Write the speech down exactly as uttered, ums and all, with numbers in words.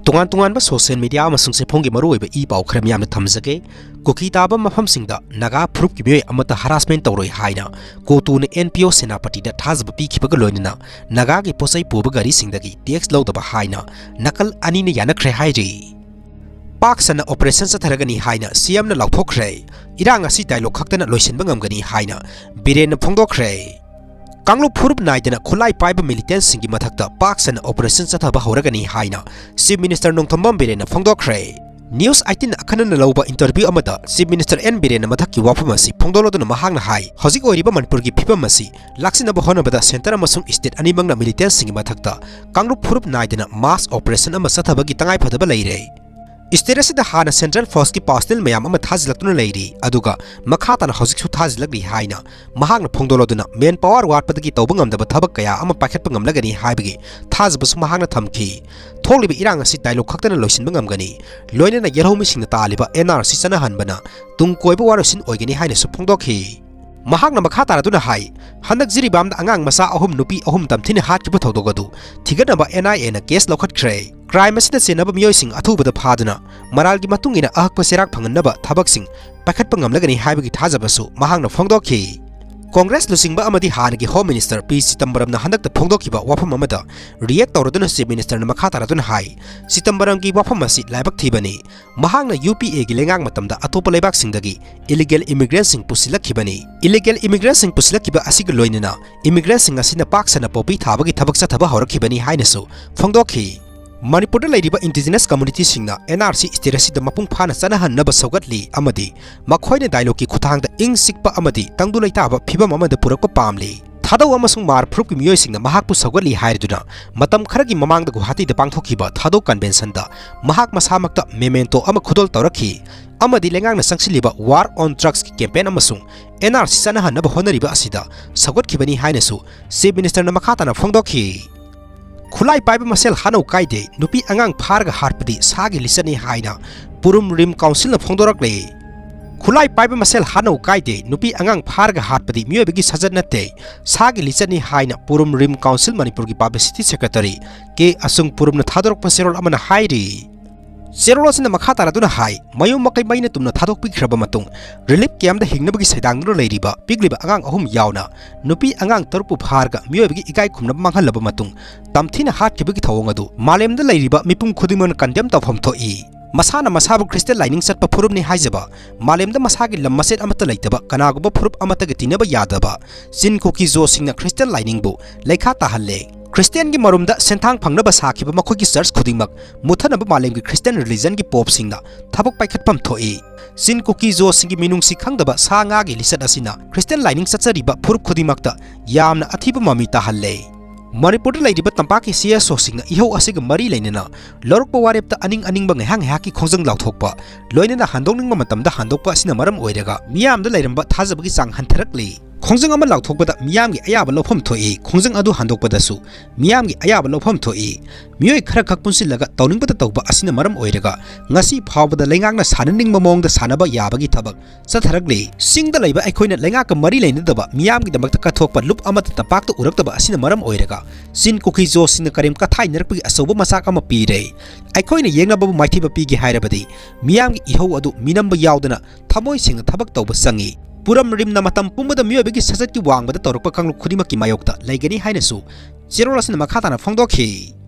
ꯇꯣꯉꯥꯟ ꯇꯣꯉꯥꯟꯕ social media ꯑꯃꯁꯨꯡ ꯆꯦꯐꯣꯡꯒꯤ ꯃꯔꯨꯑꯣꯏꯕ ꯏ ꯄꯥꯎ ꯈꯔ ꯃꯤꯌꯥꯝꯅ ꯊꯝꯖꯒꯦ꯫ ꯀꯨꯀꯤ ꯇꯥꯕ ꯃꯐꯝꯁꯤꯡꯗ ꯅꯥꯒꯥ ꯐꯨꯔꯨꯞꯀꯤ ꯃꯤꯑꯣꯏ ꯑꯃꯠꯇ harassment ꯇꯧꯔꯣꯏ ꯍꯥꯏꯅ ꯀꯣꯇꯨꯅ N P O ꯁꯦꯅꯥꯄꯇꯤꯗ ꯊꯥꯖꯕ ꯄꯤꯈꯤꯕꯒ ꯂꯣꯏꯅꯅ ꯅꯥꯒꯥꯒꯤ ꯄꯣꯠꯆꯩ ꯄꯨꯕ ꯒꯥꯔꯤꯁꯤꯡꯗꯒꯤ tax ꯂꯧꯗꯕ ꯍꯥꯏꯅ ꯅꯥꯀꯜ ꯑꯅꯤꯅ ꯌꯥꯅꯈ꯭ꯔꯦ ꯍꯥꯏꯔꯤ꯫ ꯄꯥꯛ ꯁꯟꯅ operation ꯆꯠꯊꯔꯒꯅꯤ ꯍꯥꯏꯅ C M ꯅ ꯂꯥꯎꯊꯣꯛꯈ꯭ꯔꯦ꯫ ꯏꯔꯥꯡ ꯑꯁꯤ dialogue ꯈꯛꯇꯅ ꯂꯣꯏꯁꯤꯟꯕ ꯉꯝꯒꯅꯤ ꯍꯥꯏꯅ ꯕꯤꯔꯦꯟꯅ ꯐꯣꯡꯗꯣꯛꯈ꯭ꯔꯦ꯫ ꯀꯥꯡꯂꯨꯞ ꯐꯨꯔꯨꯞ ꯅꯥꯏꯗꯅ ꯈꯨꯠꯂꯥꯏ ꯄꯥꯏꯕ militantꯁꯤꯡꯒꯤ ꯃꯊꯛꯇ ꯄꯥꯛ ꯁꯟꯅ operation ꯆꯠꯊꯕ ꯍꯧꯔꯒꯅꯤ ꯍꯥꯏꯅ Chief Minister Nongthombam ꯕꯤꯔꯦꯟꯅ ꯐꯣꯡꯗꯣꯛꯈ꯭ꯔꯦ꯫ News eighteen ꯑꯈꯟꯅꯅ ꯂꯧꯕ interview ꯑꯃꯗ Chief Minister N ꯕꯤꯔꯦꯟꯅ ꯃꯊꯛꯀꯤ ꯋꯥꯐꯝ ꯑꯁꯤ ꯐꯣꯡꯗꯣꯛꯂꯗꯨꯅ ꯃꯍꯥꯛꯅ ꯍꯥꯏ, ꯍꯧꯖꯤꯛ ꯑꯣꯏꯔꯤꯕ ꯃꯅꯤꯄꯨꯔꯒꯤ ꯐꯤꯕꯝ ꯑꯁꯤ ꯂꯥꯛꯁꯤꯟꯅꯕ ꯍꯣꯠꯅꯕꯗ centre ꯑꯃꯁꯨꯡ state ꯑꯅꯤꯃꯛꯅ militantꯁꯤꯡꯒꯤ ꯃꯊꯛꯇ ꯀꯥꯡꯂꯨꯞ ꯐꯨꯔꯨꯞ ꯅꯥꯏꯗꯅ mass operation ꯑꯃ ꯆꯠꯊꯕꯒꯤ ꯇꯉꯥꯏꯐꯗꯕ ꯂꯩꯔꯦ꯫ State ꯑꯁꯤꯗ ꯍꯥꯟꯅ central forceꯀꯤ personnel ꯃꯌꯥꯝ ꯑꯃ ꯊꯥꯖꯤꯜꯂꯛꯇꯨꯅ ꯂꯩꯔꯤ, ꯑꯗꯨꯒ ꯃꯈꯥ ꯇꯥꯅ ꯍꯧꯖꯤꯛꯁꯨ ꯊꯥꯖꯤꯜꯂꯛꯂꯤ ꯍꯥꯏꯅ ꯃꯍꯥꯛꯅ ꯐꯣꯡꯗꯣꯛꯂꯗꯨꯅ manpower ꯋꯥꯠꯄꯗꯒꯤ ꯇꯧꯕ ꯉꯝꯗꯕ ꯊꯕꯛ ꯀꯌꯥ ꯑꯃ ꯄꯥꯏꯈꯠꯄ ꯉꯝꯂꯒꯅꯤ ꯍꯥꯏꯕꯒꯤ ꯊꯥꯖꯕꯁꯨ ꯃꯍꯥꯛꯅ ꯊꯝꯈꯤ꯫ ꯊꯣꯛꯂꯤꯕ ꯏꯔꯥꯡ ꯑꯁꯤ dialogue ꯈꯛꯇꯅ ꯂꯣꯏꯁꯤꯟꯕ ꯉꯝꯒꯅꯤ, ꯂꯣꯏꯅꯅ ꯌꯦꯜꯍꯧꯃꯤꯁꯤꯡꯅ ꯇꯥꯜꯂꯤꯕ N R C ꯆꯠꯅꯍꯟꯕꯅ ꯇꯨꯡ ꯀꯣꯏꯕ ꯋꯥꯔꯣꯏꯁꯤꯟ ꯑꯣꯏꯒꯅꯤ ꯍꯥꯏꯅꯁꯨ ꯐꯣꯡꯗꯣꯛꯈꯤ꯫ ꯃꯍꯥꯛꯅ ꯃꯈꯥ ꯇꯥꯔꯗꯨꯅ ꯍꯥꯏ, ꯍꯟꯗꯛ ꯖꯤꯔꯤꯕꯥꯝꯗ ꯑꯉꯥꯡ ꯃꯆꯥ ꯑꯍꯨꯝ ꯅꯨꯄꯤ ꯑꯍꯨꯝ ꯇꯝꯊꯤꯅ ꯍꯥꯠꯈꯤꯕ ꯊꯧꯗꯣꯛ ꯑꯗꯨ ꯊꯤꯒꯠꯅꯕ N I A ꯅ case ꯂꯧꯈꯠꯈ꯭ꯔꯦ꯫ Crime ꯑꯁꯤꯗ ꯆꯦꯟꯅꯕ ꯃꯤꯑꯣꯏꯁꯤꯡ ꯑꯊꯨꯕꯗ ꯐꯥꯗꯨꯅ ꯃꯔꯥꯜꯒꯤ ꯃꯇꯨꯡ ꯏꯟꯅ ꯑꯍꯛꯄ ꯆꯩꯔꯥꯛ ꯐꯪꯍꯟꯅꯕ ꯊꯕꯛꯁꯤꯡ ꯄꯥꯏꯈꯠꯄ ꯉꯝꯂꯒꯅꯤ ꯍꯥꯏꯕꯒꯤ ꯊꯥꯖꯕꯁꯨ ꯃꯍꯥꯛꯅ ꯐꯣꯡꯗꯣꯛꯈꯤ꯫ Congress ꯂꯨꯆꯤꯡꯕ ꯑꯃꯗꯤ ꯍꯥꯟꯅꯒꯤ Home Minister P ꯆꯤꯗꯝꯕꯔꯝꯅ ꯍꯟꯗꯛꯇ ꯐꯣꯡꯗꯣꯛꯈꯤꯕ ꯋꯥꯐꯝ ꯑꯃꯗ react ꯇꯧꯔꯗꯨꯅ Chief Minister ꯅ ꯃꯈꯥ ꯇꯥꯔꯗꯨꯅ ꯍꯥꯏ, ꯆꯤꯗꯝꯕꯔꯝꯒꯤ ꯋꯥꯐꯝ ꯑꯁꯤ ꯂꯥꯏꯕꯛ ꯊꯤꯕꯅꯤ꯫ ꯃꯍꯥꯛꯅ U P A ꯒꯤ ꯂꯩꯉꯥꯛ ꯃꯇꯝꯗ ꯑꯇꯣꯞꯄ ꯂꯩꯕꯥꯛꯁꯤꯡꯗꯒꯤ illegal immigrant ꯁꯤꯡ ꯄꯨꯁꯤꯜꯂꯛꯈꯤꯕꯅꯤ꯫ Illegal immigrant ꯁꯤꯡ ꯄꯨꯁꯤꯜꯂꯛꯈꯤꯕ ꯑꯁꯤꯒ ꯂꯣꯏꯅꯅ immigrant ꯁꯤꯡ ꯑꯁꯤꯅ ꯄꯥꯛ ꯁꯟꯅ ꯄꯣꯄꯤ ꯊꯥꯕꯒꯤ ꯊꯕꯛ ꯆꯠꯊꯕ ꯍꯧꯔꯛꯈꯤꯕꯅꯤ ꯍꯥꯏꯅꯁꯨ ꯐꯣꯡꯗꯣꯛꯈꯤ꯫ ꯃꯅꯤꯄꯨꯔꯗ ꯂꯩꯔꯤꯕ indigenous community ꯁꯤꯡꯅ N R C state ꯑꯁꯤꯗ ꯃꯄꯨꯡ ꯐꯥꯅ ꯆꯠꯅꯍꯟꯅꯕ ꯁꯧꯒꯠꯂꯤ ꯑꯃꯗꯤ ꯃꯈꯣꯏꯅ dialogue ꯀꯤ ꯈꯨꯠꯊꯥꯡꯗ ꯏꯪ ꯆꯤꯛꯄ ꯑꯃꯗꯤ ꯇꯪꯗꯨ ꯂꯩꯇꯥꯕ ꯐꯤꯕꯝ ꯑꯃꯗ ꯄꯨꯔꯛꯄ ꯄꯥꯝꯂꯤ꯫ ꯊꯥꯗꯧ ꯑꯃꯁꯨꯡ ꯃꯥꯔ ꯐꯨꯔꯨꯞꯀꯤ ꯃꯤꯑꯣꯏꯁꯤꯡꯅ ꯃꯍꯥꯛꯄꯨ ꯁꯧꯒꯠꯂꯤ ꯍꯥꯏꯔꯗꯨꯅ ꯃꯇꯝ ꯈꯔꯒꯤ ꯃꯃꯥꯡꯗ ꯒꯨꯋꯥꯍꯥꯇꯤꯗ ꯄꯥꯡꯊꯣꯛꯈꯤꯕ ꯊꯥꯗꯧ convention ꯗ ꯃꯍꯥꯛ ꯃꯁꯥꯃꯛꯇ memento ꯑꯃ ꯈꯨꯗꯣꯜ ꯇꯧꯔꯛꯈꯤ ꯑꯃꯗꯤ ꯂꯩꯉꯥꯛꯅ ꯆꯪꯁꯤꯜꯂꯤꯕ war on drugs ꯀꯤ campaign ꯑꯃꯁꯨꯡ N R C ꯆꯠꯅꯍꯟꯅꯕ ꯍꯣꯠꯅꯔꯤꯕ ꯑꯁꯤꯗ ꯁꯧꯒꯠꯈꯤꯕꯅꯤ ꯍꯥꯏꯅꯁꯨ Chief Minister ꯅ ꯃꯈꯥ ꯇꯥꯅ ꯐꯣꯡꯗꯣꯛꯈꯤ꯫ ꯈꯨꯠꯂꯥꯏ ꯄꯥꯏꯕ ꯃꯁꯦꯜ ꯍꯥꯠꯅꯧ ꯀꯥꯏꯗꯦ, ꯅꯨꯄꯤ ꯑꯉꯥꯡ ꯐꯥꯔꯒ ꯍꯥꯠꯄꯗꯤ ꯁꯥꯒꯤ ꯂꯤꯆꯠꯅꯤ ꯍꯥꯏꯅ ꯄꯨꯔꯨꯝ ꯔꯤꯝ council ꯅ ꯐꯣꯡꯗꯣꯔꯛꯂꯦ꯫ ꯈꯨꯠꯂꯥꯏ ꯄꯥꯏꯕ ꯃꯁꯦꯜ ꯍꯥꯠꯅꯧ ꯀꯥꯏꯗꯦ, ꯅꯨꯄꯤ ꯑꯉꯥꯡ ꯐꯥꯔꯒ ꯍꯥꯠꯄꯗꯤ ꯃꯤꯑꯣꯏꯕꯒꯤ ꯁꯥꯖꯠ ꯅꯠꯇꯦ, ꯁꯥꯒꯤ ꯂꯤꯆꯠꯅꯤ ꯍꯥꯏꯅ ꯄꯨꯔꯝ ꯔꯤꯝ ꯀꯥꯎꯟꯁꯤꯜ ꯃꯅꯤꯄꯨꯔꯒꯤ ꯄꯕ꯭ꯂꯤꯁꯤꯇꯤ ꯁꯦꯀ꯭ꯔꯦꯇꯔꯤ ꯀꯦ ꯑꯁꯨꯡ ꯄꯨꯔꯝꯅ ꯊꯥꯗꯣꯔꯛꯄ ꯆꯦꯔꯣꯜ ꯑꯃꯅ ꯍꯥꯏꯔꯤ꯫ ꯆꯦꯔꯣꯜ ꯑꯁꯤꯅ ꯃꯈꯥ ꯇꯥꯔꯗꯨꯅ ꯍꯥꯏ, ꯃꯌꯨꯝ ꯃꯀꯩ ꯃꯩꯅ ꯇꯨꯝꯅ ꯊꯥꯗꯣꯛꯄꯤꯈ꯭ꯔꯕ ꯃꯇꯨꯡ ꯔꯤꯂꯤꯐ ꯀꯦꯝꯞꯇ ꯍꯤꯡꯅꯕꯒꯤ ꯁꯩꯗꯥꯡꯗꯨꯅ ꯂꯩꯔꯤꯕ ꯄꯤꯛꯂꯤꯕ ꯑꯉꯥꯡ ꯑꯍꯨꯝ ꯌꯥꯎꯅ ꯅꯨꯄꯤ ꯑꯉꯥꯡ ꯇꯔꯨꯛꯄꯨ ꯐꯥꯔꯒ ꯃꯤꯑꯣꯏꯕꯒꯤ ꯏꯀꯥꯏ ꯈꯨꯝꯅꯕ ꯃꯥꯡꯍꯜꯂꯕ ꯃꯇꯨꯡ ꯇꯝꯊꯤꯅ ꯍꯥꯠꯈꯤꯕꯒꯤ ꯊꯧꯑꯣꯡ ꯑꯗꯨ ꯃꯥꯂꯦꯝꯗ ꯂꯩꯔꯤꯕ ꯃꯤꯄꯨꯝ ꯈꯨꯗꯤꯡꯃꯛꯅ ꯀꯟꯗꯦꯝ ꯇꯧꯐꯝ ꯊꯣꯛꯏ꯫ ꯃꯁꯥꯅ ꯃꯁꯥꯕꯨ ꯈ꯭ꯔꯤꯁꯇꯤꯌꯟ ꯂꯥꯏꯅꯤꯡ ꯆꯠꯄ ꯐꯨꯔꯨꯞꯅꯤ ꯍꯥꯏꯖꯕ ꯃꯥꯂꯦꯝꯗ ꯃꯁꯥꯒꯤ ꯂꯝ ꯃꯆꯦꯠ ꯑꯃꯠꯇ ꯂꯩꯇꯕ ꯀꯅꯥꯒꯨꯝꯕ ꯐꯨꯔꯨꯞ ꯑꯃꯠꯇꯒ ꯇꯤꯟꯅꯕ ꯌꯥꯗꯕ ꯆꯤꯟ ꯀꯨꯀꯤ ꯖꯣꯁꯤꯡꯅ ꯈ꯭ꯔꯤꯁꯇꯤꯌꯟ ꯂꯥꯏꯅꯤꯡꯕꯨ ꯂꯩꯈꯥ ꯇꯥꯍꯜꯂꯦ꯫ ꯈ꯭ꯔꯤꯁꯇꯤꯌꯟꯒꯤ ꯃꯔꯨꯝꯗ ꯁꯦꯟꯊꯥꯡ ꯐꯪꯅꯕ ꯁꯥꯈꯤꯕ ꯃꯈꯣꯏꯒꯤ ꯆꯔꯆ ꯈꯨꯗꯤꯡꯃꯛ ꯃꯨꯠꯊꯅꯕ ꯃꯥꯂꯦꯝꯒꯤ ꯈ꯭ꯔꯤꯁꯇꯤꯌꯟ ꯔꯤꯂꯤꯖꯟꯒꯤ ꯄꯣꯞꯁꯤꯡꯅ ꯊꯕꯛ ꯄꯥꯏꯈꯠꯐꯝ ꯊꯣꯛꯏ꯫ ꯆꯤꯟ ꯀꯨꯀꯤ ꯖꯣꯁꯤꯡꯒꯤ ꯃꯤꯅꯨꯡꯁꯤ ꯈꯪꯗꯕ ꯁꯥ ꯉꯥꯒꯤ ꯂꯤꯆꯠ ꯑꯁꯤꯅ ꯈ꯭ꯔꯤꯁꯇꯤꯌꯟ ꯂꯥꯏꯅꯤꯡ ꯆꯠꯆꯔꯤꯕ ꯐꯨꯔꯨꯞ ꯈꯨꯗꯤꯡꯃꯛꯇ ꯌꯥꯝꯅ ꯑꯊꯤꯕ ꯃꯃꯤ ꯇꯥꯍꯜꯂꯦ꯫ ꯃꯅꯤꯄꯨꯔꯗ ꯂꯩꯔꯤꯕ ꯇꯝꯄꯥꯛꯀꯤ ꯁꯤ ꯑꯦꯁ ꯑꯣꯁꯤꯡꯅ ꯏꯍꯧ ꯑꯁꯤꯒ ꯃꯔꯤ ꯂꯩꯅꯅ ꯂꯧꯔꯛꯄ ꯋꯥꯔꯦꯞꯇ ꯑꯅꯤꯡ ꯑꯅꯤꯡꯕ ꯉꯥꯏꯍꯥꯛ ꯉꯥꯏꯍꯥꯛꯀꯤ ꯈꯣꯡꯖꯪ ꯂꯥꯎꯊꯣꯛꯄ, ꯂꯣꯏꯅꯅ ꯍꯟꯗꯣꯛꯅꯤꯡꯕ ꯃꯇꯝꯗ ꯍꯟꯗꯣꯛꯄ ꯑꯁꯤꯅ ꯃꯔꯝ ꯑꯣꯏꯔꯒ ꯃꯤꯌꯥꯝꯗ ꯂꯩꯔꯝꯕ ꯊꯥꯖꯕꯒꯤ ꯆꯥꯡ ꯍꯟꯊꯔꯛꯂꯤ꯫ ꯈꯣꯡꯖꯪ ꯑꯃ ꯂꯥꯎꯊꯣꯛꯄꯗ ꯃꯤꯌꯥꯝꯒꯤ ꯑꯌꯥꯕ ꯂꯧꯐꯝ ꯊꯣꯛꯏ, ꯈꯣꯡꯖꯪ ꯑꯗꯨ ꯍꯟꯗꯣꯛꯄꯗꯁꯨ ꯃꯤꯌꯥꯝꯒꯤ ꯑꯌꯥꯕ ꯂꯧꯐꯝ ꯊꯣꯛꯏ꯫ ꯃꯤꯑꯣꯏ ꯈꯔꯈꯛ ꯄꯨꯟꯁꯤꯜꯂꯒ ꯇꯧꯅꯤꯡꯕꯇ ꯇꯧꯕ ꯑꯁꯤꯅ ꯃꯔꯝ ꯑꯣꯏꯔꯒ ꯉꯁꯤ ꯐꯥꯎꯕꯗ ꯂꯩꯉꯥꯛꯅ ꯁꯥꯟꯅꯅꯤꯡꯕ ꯃꯑꯣꯡꯗ ꯁꯥꯟꯅꯕ ꯌꯥꯕꯒꯤ ꯊꯕꯛ ꯆꯠꯊꯔꯛꯂꯤ꯫ ꯆꯤꯡꯗ ꯂꯩꯕ ꯑꯩꯈꯣꯏꯅ ꯂꯩꯉꯥꯛꯀ ꯃꯔꯤ ꯂꯩꯅꯗꯕ ꯃꯤꯌꯥꯝꯒꯤꯗꯃꯛꯇ ꯀꯠꯊꯣꯛꯄ ꯂꯨꯞ ꯑꯃꯠꯇ ꯇꯝꯄꯥꯛꯇ ꯎꯔꯛꯇꯕ ꯑꯁꯤꯅ ꯃꯔꯝ ꯑꯣꯏꯔꯒ ꯆꯤꯟ ꯀꯨꯀꯤ ꯖꯣꯁꯤꯡꯅ ꯀꯔꯦꯝ ꯀꯊꯥꯏꯅꯔꯛꯄꯒꯤ ꯑꯆꯧꯕ ꯃꯆꯥꯛ ꯑꯃ ꯄꯤꯔꯦ꯫ ꯑꯩꯈꯣꯏꯅ ꯌꯦꯡꯅꯕꯕꯨ ꯃꯥꯏꯊꯤꯕ ꯄꯤꯒꯦ ꯍꯥꯏꯔꯕꯗꯤ ꯃꯤꯌꯥꯝꯒꯤ ꯏꯍꯧ ꯑꯗꯨ ꯃꯤꯅꯝꯕ ꯌꯥꯎꯗꯅ ꯊꯃꯣꯏ ꯁꯦꯡꯅ ꯊꯕꯛ ꯇꯧꯕ ꯆꯪꯏ꯫ ꯄꯨꯔꯝ ꯔꯤꯝꯅ ꯃꯇꯝ ꯄꯨꯝꯕꯗ ꯃꯤꯑꯣꯏꯕꯒꯤ ꯁꯖꯠꯀꯤ ꯋꯥꯡꯃꯗ ꯇꯧꯔꯛꯄ ꯀꯥꯡꯂꯨꯞ ꯈꯨꯗꯤꯡꯃꯛꯀꯤ ꯃꯥꯌꯣꯛꯇ ꯂꯩꯒꯅꯤ ꯍꯥꯏꯅꯁꯨ ꯆꯦꯔꯣꯜ ꯑꯁꯤꯅ ꯃꯈꯥ ꯇꯥꯅ ꯐꯣꯡꯗꯣꯛꯈꯤ꯫